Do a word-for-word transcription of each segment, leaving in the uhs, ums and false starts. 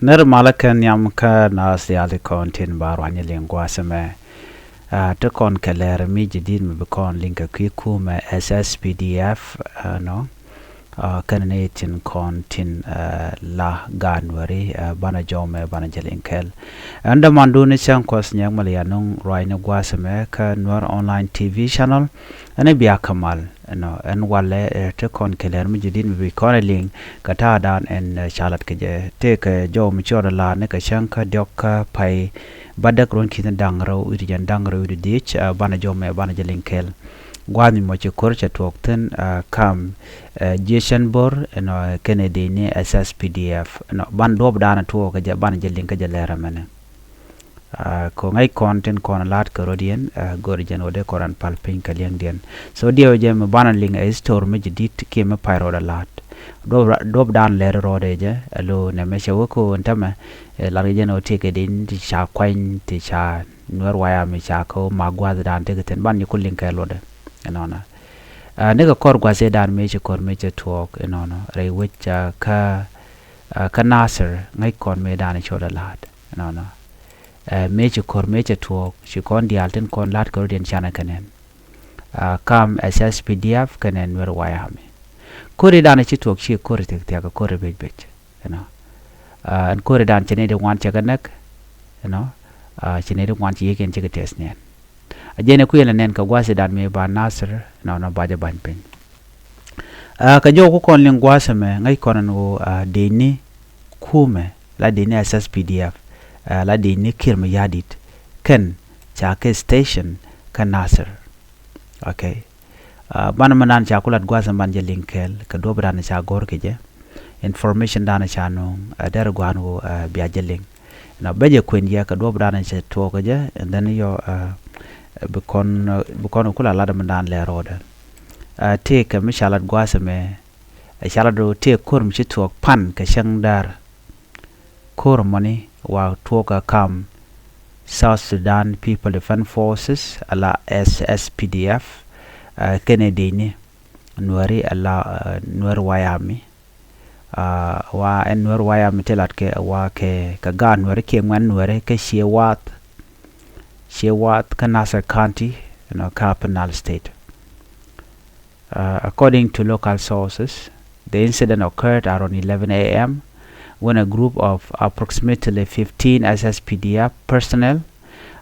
Nɛr malä kɛ nhiam kä naath diaal ti kɔn tin ba ruany liŋ gua̱a̱th ɛmɛ. Ah, ti kɔn kɛ lɛr mi jadid mi bi kɔn liŋ kɛ kui̱ kumɛ S S P D F, ah, nɔ. Ah, kɛn ni tin kɔn tin, ah, la gaat Nuääri, ah, banɛ jɔw mɛ banɛ jɛ liŋ kɛɛl. Ɛn dämandun ni cäŋ Kuɔth Nyiɛk Mɛl Yanuŋ ruacni gua̱a̱th ɛmɛ kä Nuer Online T V channel. Ɛn i̱ bia kä mal, ɛnɔ, ɛn walɛ, eh, ti kɔn kɛ lɛr mi jadid mi bi kɔn ɛ liŋ kɛ ta̱a̱dan ɛn, eh, ca lat kɛ jɛ. Tëëkɛ jɔw mi ci rɔɔdɛ la̱a̱t ni kɛ cäŋ kä diɔ̱k kä pay bädäk ruɔ̱n ki̱ni da̱ŋ rɛw wi̱cdɛ jiɛn da̱ŋ rɛw wi̱cdɛ dhieec, ah, banɛ jɔw mɛ banɛ jɛ liŋ kɛɛl. Gua̱a̱th mi mɔ ci ko̱r cɛ tuɔɔk thi̱n, ah, kam, eh, jiecän bo̱r, ɛnɔ, kɛnɛ dee ni S S P D F, ɛnɔ, ban duɔ̱ɔ̱pdan tuɔɔk kɛ jɛ banɛ jɛ liŋ kä jɛ lɛr ɛmɛnɛ. Ah, kɛ ŋäc kɔn tin kɔn la̱t kɛ rɔ̱diɛn, ah, go̱o̱r jɛn wä dee kɔn raan pal piny kɛ liɛŋdiɛn. So diɛw jɛ mi banɛ liŋ ɛ history mi jadid kiɛ mi pay rɔɔdɛ la̱t. Duɔ̱p ra-, duɔ̱pdan lɛr rɔɔdɛ jɛ, ɛ lo nɛ mɛ cɛ wä ko ɛn tämɛ, ɛ lar jɛn wä tëëkɛ dee ni ti ca kuany, ti ca Nuer White Army ca kɛ wä ma gua̱a̱thdan tëëkɛ thi̱n ban yi ku liŋ kɛ luɔtdɛ. Ɛnɔnɔ. Ah, nikɛ kɔr gua̱a̱thdan mëë ci ko̱r mëë cɛ tuɔɔk, ɛnɔnɔ. Rɛy wec, ah, kä, ah, kä Nasir, ŋäc kɔn mëëdan ci rɔɔdɛ la̱t. Ɛnɔnɔ. Eh, mëë ci ko̱r mëë cɛ tuɔɔk, ci kɔn diaal tin kɔn la̱t kɛ rɔ̱diɛn canɛ kɛ nɛn. Ah, kam S S P D F kɛnɛ Nuer White Army. Ko̱ridan ci tuɔɔk ci ko̱ri thia̱k thia̱k, ko̱ri bec bec. Ɛnɔ. Ah, ɛn ko̱ridan ci nɛy ti ŋuan cɛ kɛ näk. Ɛnɔ. Ah, ci nɛy ti ŋuan ci yiëk ɛn cikɛ tɛth niɛn. A jɛn ɛ kui̱ ɛn lɛ nɛn kɛ gua̱a̱thidan mëë ba Nasir, ɛnɔnɔ, ba jɛ ba̱ny piny. Ah, kɛ jɔw ku kɔn liŋ gua̱a̱th ɛmɛ, ŋäc kɔn ɛn ɣöö, ah, dee ni kumɛ, la dee ni S S P D F, ah, la dee ni Kiir Mayardit, kɛn ca kɛ station kä Nasir. Okay. Ah, banɛ mi nan ca ku lat gua̱a̱th ɛmɛ ban jɛ liŋ kɛɛl, kɛ duɔ̱pdan ca go̱r kɛ jɛ. Information dan ca nööŋ, ah, derɛ gua̱a̱n ɣöö, ah, bia jɛ liŋ. Nɔ, bɛ jɛ kuën yɛ kɛ duɔ̱pdan cɛ tuɔɔk kɛ jɛ, and then yɔ, ah, bi kɔn, ah, bi kɔn ku la lat mi dan lɛ rɔɔdɛ. Ah, tëëkɛ mi ca lat gua̱a̱th ɛmɛ, ɛ ca lat ɣöö tëëkɛ ko̱r mi ci tuɔɔk pan kɛ cäŋ da̱a̱r. Ko̱r mɔni wa tuɔɔk ɛ kam South Sudan People Defense Forces, ala S S P D F, ah, kɛnɛ dee ni Nuääri, ala, ah, Nuer White Army. Ah, wa ɛn Nuer White Army ti lat kɛ wa kɛ, kɛ gaat Nuääri kiɛ ŋuɛ̈t Nuääri kä Ciɛ Wath. Ciɛ Wath kä Nasir County, you know, kä Upper Nile State. Uh, according to local sources, the incident occurred around eleven a m when a group of approximately fifteen S S P D F personnel,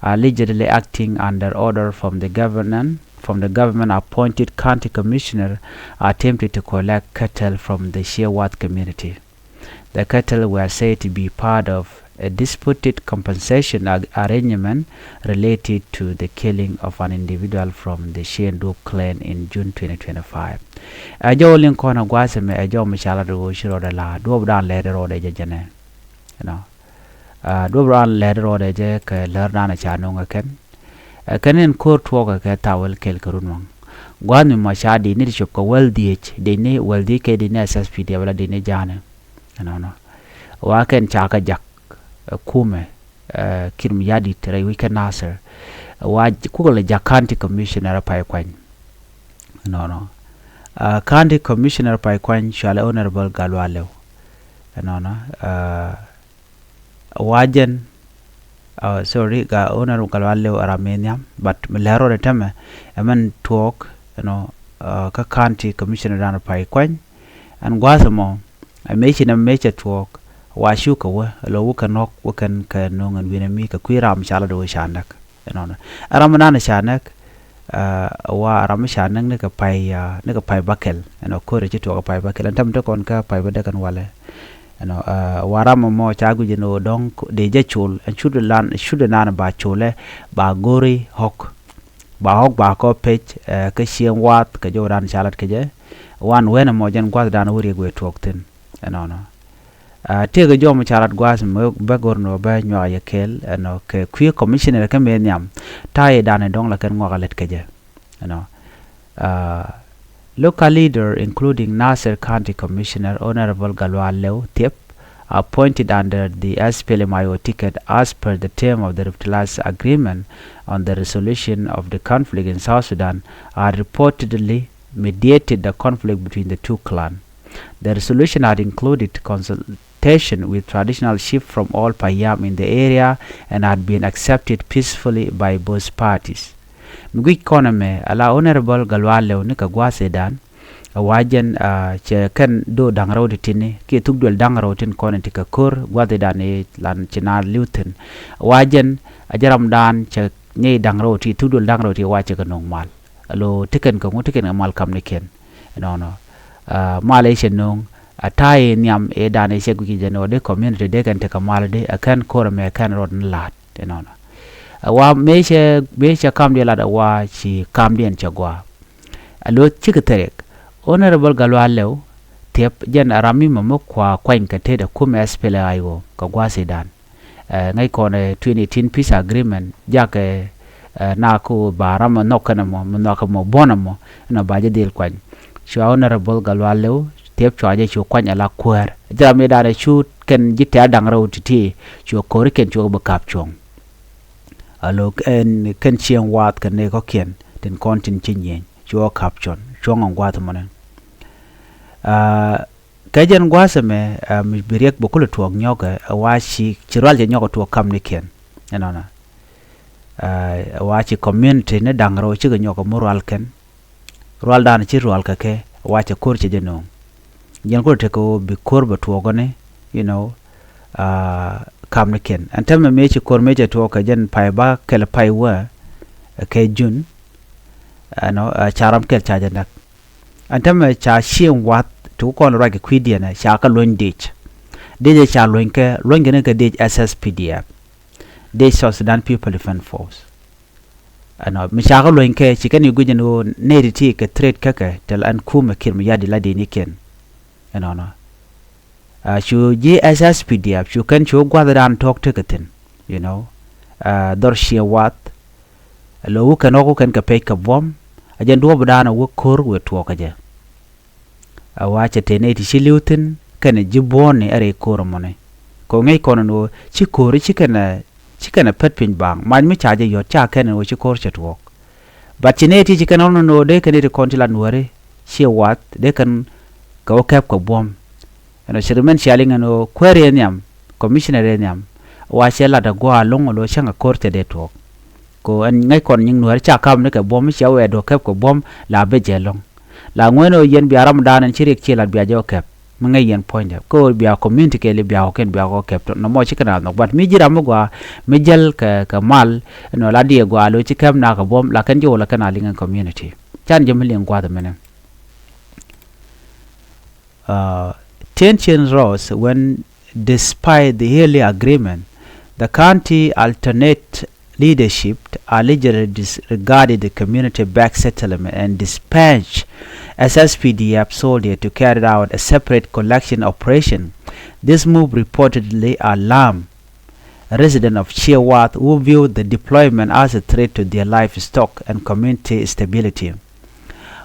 allegedly acting under order from the government, from the government-appointed county commissioner, attempted to collect cattle from the Ciɛ Wath community. The cattle were said to be part of a disputed compensation ag-, arrangement related to the killing of an individual from the Ciɛ Duɔ̱k clan in June twenty twenty-five. Ɛ jɔw liŋ kɔn ɛ gua̱a̱th ɛmɛ, ɛ jɔw mi ca lat ɣöö ci rɔɔdɛ la̱a̱t, duɔ̱ɔ̱pdan lɛɛt rɔɔdɛ jɛ jɛnɛ. You know. Ah, duɔ̱ɔ̱pdan lɛɛt rɔɔdɛ jɛ kɛ lärdan ca nööŋ ɛ kɛn. Ɛ kɛn in ko̱r tuɔɔkɛ kɛ thaw wäl kɛl kɛ run waŋ. Gua̱a̱th mi mɔ ca dee ni ti cop kɛ wäl dhieec, dee ni wäl dhieec kɛ dee ni S S P D F, wala dee ni ja̱a̱nɛ. Ɛnɔnɔ. Wa kɛn ca kɛ jak, ɛ, kumɛ, ɛ, Kiir Mayardit rɛy wi̱c kä Nasir. Wa j-, kukɛ lɛ jak county commissioner Pay Kuany. Ɛnɔnɔ. Ah, county commissioner Pay Kuany cɔalɛ Honorable Gatluak Lew. Ɛnɔnɔ. Ah, wa jɛn, ah, sorry, Ga-, Honorable Gatluak Lew a ram mi nhiam, but mi lɛr rɔɔdɛ täämɛ, ɛ mɛn tuɔɔk, you know, ah, kä county commissioner dan Pay Kuany. Ɛn gua̱a̱th ɛmɔ, ɛ mëë ci nɛ mëë cɛ tuɔɔk, wa cukɛ wä, lo wä kɛ nɔk, wä kɛn kɛ nööŋ ɛn wi̱nɛ mi kɛ kui̱ ram ca lat ɣöö ca näk. Ɛnɔnɔ. Ɛ ram mi nan ca näk, ah, wa ram mi ca näk nikɛ pay, ah, nikɛ pay bäkɛl. Ɛnɔ, ko̱ri ci tuɔɔk kɛ pay bäkɛl. Ɛn täämɛ ti kɔn kä pay bädäk ɛn walɛ. Ɛnɔ, ah, wa ram mɔ ca guic ɛn ɣöö dɔ̱ŋ dee jɛ col. Ɛn cutdɛ lan, cutdɛ nan ba colɛ, ba go̱ri ɣɔ̱k. Ba ɣɔ̱k ba kɔ pec, eh, kä Ciɛ Wath kɛ jɔwdan ca lat kɛ jɛ. Wan wen ɛmɔ jɛn gua̱thdan wä riɛk wëë tuɔɔk thi̱n. Ɛnɔnɔ. Ah, tëëkɛ jɔw mi ca lat gua̱a̱th mi bä go̱r ni wä bä nyuak yɛ kɛɛl, ɛnɔ, kɛ kui̱ commissioner kä mëë nhiam. Ta̱yɛ dan ɛ dɔ̱ŋ la kɛn ŋuak a lät kɛ jɛ. Ɛnɔ. Ah, local leader, including Nasir County Commissioner Honorable Gatluak Lew Thiep, appointed under the S P L M I O ticket as per the term of the revitalized agreement on the resolution of the conflict in South Sudan, had reportedly mediated the conflict between the two clans. The resolution had included consult-, consultation with traditional chief from all Payam in the area and had been accepted peacefully by both parties. Mi guic kɔn ɛmɛ, ala Honorable Gatluak Lew ni kɛ gua̱a̱th ëëdan, ɛ wa jɛn, ah, cɛ kɛn do̱r da̱ŋ rɛw ti̱ti̱ni kiɛ thuk duël da̱ŋ rɛw tin kɔn in ti kɛ ko̱r gua̱a̱th ëëdan i̱ lan ci naath li̱w thi̱n. Ɛ wa jɛn, a jɛ ramdan cɛ nyɛy da̱ŋ rɛw ti thuk duël da̱ŋ rɛw ti wa cɛ kɛ no̱o̱ŋ mal. Alo ti kɛn kɛ ŋu, ti kɛn kɛ mal kamnikiɛn. Ɛnɔnɔ. Ah, mal ëë cɛ no̱o̱ŋ, a ta̱a̱ i̱ nhiam ëëdan i̱ cɛ guic jɛ ni ɣöö dee community dee kɛn tekɛ mal di, ɛ kɛn ko̱r ɛmɛ kɛn rɔɔd ni la̱a̱t. Ɛnɔnɔ. Ɛ wa mëë cɛ, mëë cɛ kamdiɛn lat, ɛ wa ci kamdiɛn cɛ gɔaa. Ɛ luɔth cikɛ thɛrɛk, Honorable Gatluak Lew Thiep jɛn a ram mi mɔ mi kua kuany kɛ tet ɛ kumɛ S P L A I O kɛ gua̱a̱th ëëdan. Ɛ, ŋäc kɔn ɛ twenty eighteen peace agreement, jakɛ, ɛ, nak kä ba ram mi nhɔk kɛn ɛmɔ, mi nhɔak ɛmɔ buɔ̱n ɛmɔ, ɛnɔ ba jɛ dhil kuany. Cua Honorable Gatluak Lew Thiep cua jɛ cu kuany ala kuäär. Jɛ ram i̱ da̱a̱n ɛ cu kɛn ji̱ tɛ̈r da̱ŋ rɛw ti̱ti̱, cu ko̱rikiɛn cu bi ka̱p cuɔ̱ŋ. Alo ɛn kɛn Cieŋ Wath kɛn nɛy kɔ̱kiɛn tin kɔn tin ci nyieny, cu ka̱p cuɔ̱ŋ, cuɔ̱ŋ ɛn gua̱a̱th ɛmɔni. Ah, kɛ jɛn gua̱a̱th ɛmɛ, ah, mi bi riɛk bi kulɛ tuɔɔk nyɔkɛ, ɛ wa ci, ci rual cɛ nyɔk ɛ tuɔɔk kamnikiɛn. Ɛnɔnɔ. Ah, ɛ wa ci community ni da̱ŋ rɛw cikɛ nyɔk ɛ mi rual kɛn. Rualdan ci rual kɛ kɛ, ɛ wa cɛ ko̱r cɛ jɛ no̱o̱ŋ. Jɛn kulɛ tekɛ ɣöö bi ko̱r bɛ tuɔɔk ɔni, you know, ah, kamnikiɛn. Ɛn täämɛ mëë ci ko̱r mëë cɛ tuɔɔk kɛ jɛn pay bä kɛl pay wä, ɛ kɛ Jun, ɛnɔ, ah, ca ram kɛl ca jɛ näk. Ɛn täämɛ ca Cieŋ Wath ti ku kɔn ruac kɛ kui̱diɛn ɛ, ca kɛ luɔ̱ny dec. Dec ɛ ca luɔ̱ny kɛ, luɔ̱ny kɛ ni kɛ dec S S P D F. Dec South Sudan People Defense Force. Ɛnɔ, mi ca kɛ luɔ̱ny kɛ, ci kɛn i̱ guic ɛn ɣöö nɛy ti ti kɛ threat kä kɛ, tɛl ɛn kumɛ Kiir Mayardit la dec ni kiɛn. Ɛnɔnɔ. Ah, cu ji̱ S S P D F, cu kɛn cu gua̱thdan tɔ̱ɔ̱k tekɛ thi̱n, you know. Ah, dhɔr Cieŋ Wath, lo wä kɛn ɣɔ̱k wä kɛn kɛ pec kɛ buɔ̱m, a jɛn duɔ̱ɔ̱pdan a wä ko̱r wëë tuɔɔk kä jɛ. A wa cɛ tëë nɛy ti ci li̱w thi̱n, kɛnɛ ji̱ buɔ̱ɔ̱ni ɛ rɛy ko̱r ɛmɔni. Kɛ ɣöö ŋäc kɔn ɛn ɣöö ci ko̱r ci kɛnɛ, ci kɛnɛ pät piny baaŋ, mac mi ca jɛ yɔ̱t ca kɛn ɛn ɣöö ci ko̱r cɛ tuɔɔk. But ci nɛy ti ci kɛn ɣɔn ɛn ɣöö dee kɛn nɛy ti kɔn ti la Nuääri, Cieŋ Wath, dee kɛn kɛ wä kɛp kɛ buɔ̱m. Ɛnɔ, ci ri mɛn cia liŋ ɛn ɣöö kuäär yɛ nhiam, commissioner yɛ nhiam, wa cɛ lat ɛ gua̱a̱ ɛlɔ̱ŋ ɛ lo̱ cäŋ ɛ ko̱r cɛ dee tuɔɔk. Kɛ ɣöö ɛn ŋäc kɔn nyiŋ Nuääri ca ka̱m ni kɛ buɔ̱m, mi cia wee duɔ̱k kɛp kɛ buɔ̱m, la ben jɛ ɛlɔ̱ŋ. La ŋuɛn ɣöö yɛn bia ramdan ɛn ci riɛk ci lat bia jɛ wä kɛp. Mi ŋäc yɛn puɔ̱nydɛ. Kɛ ɣöö bia community kɛɛli bia kɔ̱kiɛn bia kɔ kɛp tɔ. Nɔmɔ ci kɛn a nhɔk. But mi ji̱ ram mi gɔaa, mi jäl kɛ, kɛ mal, ɛnɔ la diɛ gɔaa lo̱ ci kɛp nak kɛ buɔ̱m, la kɛn ji̱ wä la kɛn a liŋ ɛn community. Can jɛ mi liŋ gua̱th ɛmɛnɛ. Uh, tension rose when, despite the yearly agreement, the county alternate leadership allegedly disregarded the community-backed settlement and dispatched S S P D F soldier to carry out a separate collection operation. This move reportedly alarmed resident of Cieŋ Wath who viewed the deployment as a threat to their livestock and community stability.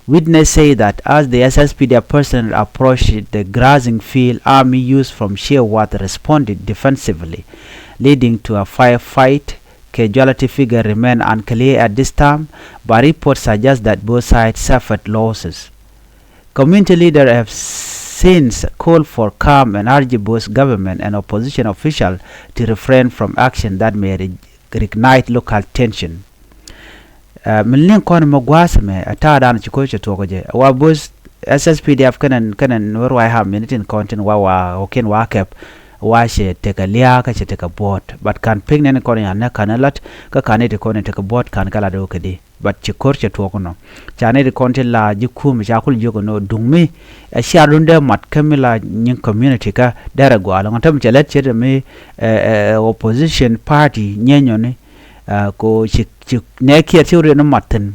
Witness say that as the S S P D F personnel approached the grazing field, army used from Cieŋ Wath responded defensively, leading to a firefight. Casualty figure remain unclear at this time, but reports suggest that both sides suffered losses. Community leaders have since called for calm and urged both government and opposition officials to refrain from action that may re-, reignite local tension. Ɛ, mi liŋ kɔn mɛ gua̱a̱th mɛ, ɛ, ta̱a̱ dan ci ko̱ cɛ tuɔɔk jɛ. Wa both S S P D F kɛnɛ, kɛnɛ Nuer White Army ni tin kɔn tin wa, wa, ɣɔ̱kiɛn wa kɛp, wa cɛ tekɛ lia̱a̱ kä cɛ tekɛ buɔ̱ɔ̱t. But ka̱n pek nɛn kɔn yan nɛ ka̱n ɛ la̱t, kä ka̱n iti kɔn in tekɛ buɔ̱ɔ̱t ka̱n kɛ la̱t ɛ wä kɛ di. But ci ko̱r cɛ tuɔɔk nɔ. Ca nɛy ti kɔn ti la ji̱ kum ca kul jiök ɛn ɣöö duŋ mi ɛ cia rundɛ mat kä mi la nyiŋ community kä derɛ gɔaa ɛlɔ̱ŋ. Ɛn täämɛ cɛ lät ce̱t mi, ɛ, ɛ, opposition party nyieeny ɔ ni, ɛ, ko ci, ci nɛɛkiɛn ci wä riɛn mat thi̱n.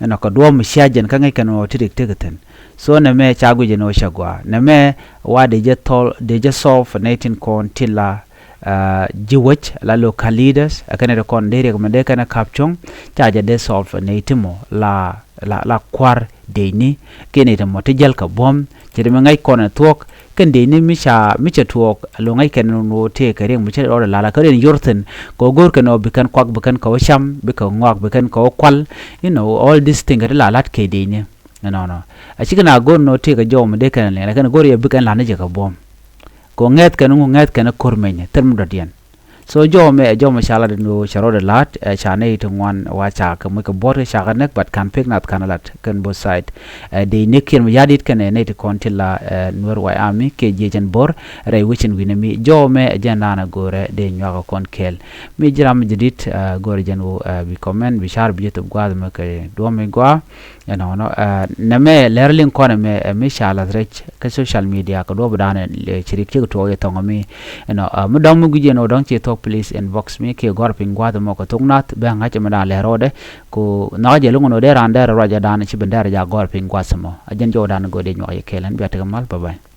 Ɛnɔ kɛ duɔ̱ɔ̱p mi cia jɛn kä ŋäc kɛn ɣöö ti rik tekɛ thi̱n. So nɛmɛ ca guic ɛn ɣöö cɛ gɔaa. Nɛmɛ wa dee jɛ thol, dee jɛ solve nɛy tin kɔn ti la ɛ, ji̱ wec la local leaders, ɛ kɛnɛ ti kɔn dee riɛk mɛ dee kɛnɛ ka̱p cuɔ̱ŋ, ca jɛ dee solve nɛy ti mɔ la, la, la kua̱r dɛcni, kiɛ nɛy ti mɔ ti jäl kɛ buɔ̱m, ci ti mi ŋäc kɔn ɛ thuɔ̱k, kɛn dɛcni mi ca, mi cɛ tuɔɔk, lo ŋäc kɛn ni wä tëë kɛ riɛk mi cɛ rɔɔdɛ la, la kä riɛn yor thi̱n, kɛ ɣöö go̱o̱r kɛn ɔ bi kɛn kuak, bi kɛn kɛ wä cam, bi kɛ ŋɔak, bi kɛn kɛ wä kual, you know, all this thing kɛ ti la la̱t kɛ dɛcni. Ɛnɔnɔ. A cikɛ na go̱o̱r ni wä tëë kɛ jɔw mi dee kɛn ɛ liŋ, la kɛn go̱o̱r yɛ bi kɛn la̱t ni jɛ kɛ buɔ̱m. Kɛ ŋɛth kɛn ŋu ŋɛth kɛn ko̱r meny thil mi dɔ̱diɛn. So jɔw mɛ ɛ jɔw mɛ ca lat ni ɣöö cɛ rɔɔdɛ la̱t ɛ ca nɛy ti ŋuan wa ca kɛ muc kɛ buɔ̱t kɛ ca kɛ näk, but ka̱n pek nath ka̱n lat kɛn both side. Ɛ dee ni kiɛn mi ya̱di̱t kɛn ɛ nɛy ti kɔn ti la ɛ Nuer White Army kɛ jiɛc ɛn bo̱r rɛy wecin wi̱nɛ mi jɔw mɛ ɛ jɛn da̱a̱n ɛ go̱o̱rɛ dee nyuak ɛ kɔn kɛɛl. Mi ji̱ ram mi ji̱ di̱t ɛ go̱o̱rɛ jɛn ɣöö ɛ bi comment bi car bi jɛ thop gua̱a̱th mɛ kɛ duɔ̱m mi gua̱a̱. Ɛnɔnɔ ɛ nɛmɛ lɛr liŋ kɔn ɛmɛ ɛ mi ca lath rɛc kä social media kɛ duɔ̱p da̱a̱n ɛ ci rik cik tuɔɔk yɛ thɔŋ ɛmi. Ɛnɔ ɛ mi dɔ̱ŋ mi gui̱c ɛn ɣöö dɔ̱ŋ ci thuɔ̱k, please inbox mi kiɛ gɔ̱r piny gua̱a̱th ɛmɔ kɛ thok nath bɛ ŋa̱c ɛmɛ da̱a̱n lɛr rɔɔdɛ. Ku nhɔakä jɛ liŋ ɛn ɣöö dee raan dɛr ruac ɛ da̱a̱n ci ben dɛr ɛ ja gɔ̱r piny gua̱a̱th ɛmɔ. Ɛ jɛn jɔw da̱a̱n go̱o̱r dee nyuak yɛ kɛɛl ɛn bia tekɛ mal, bye bye.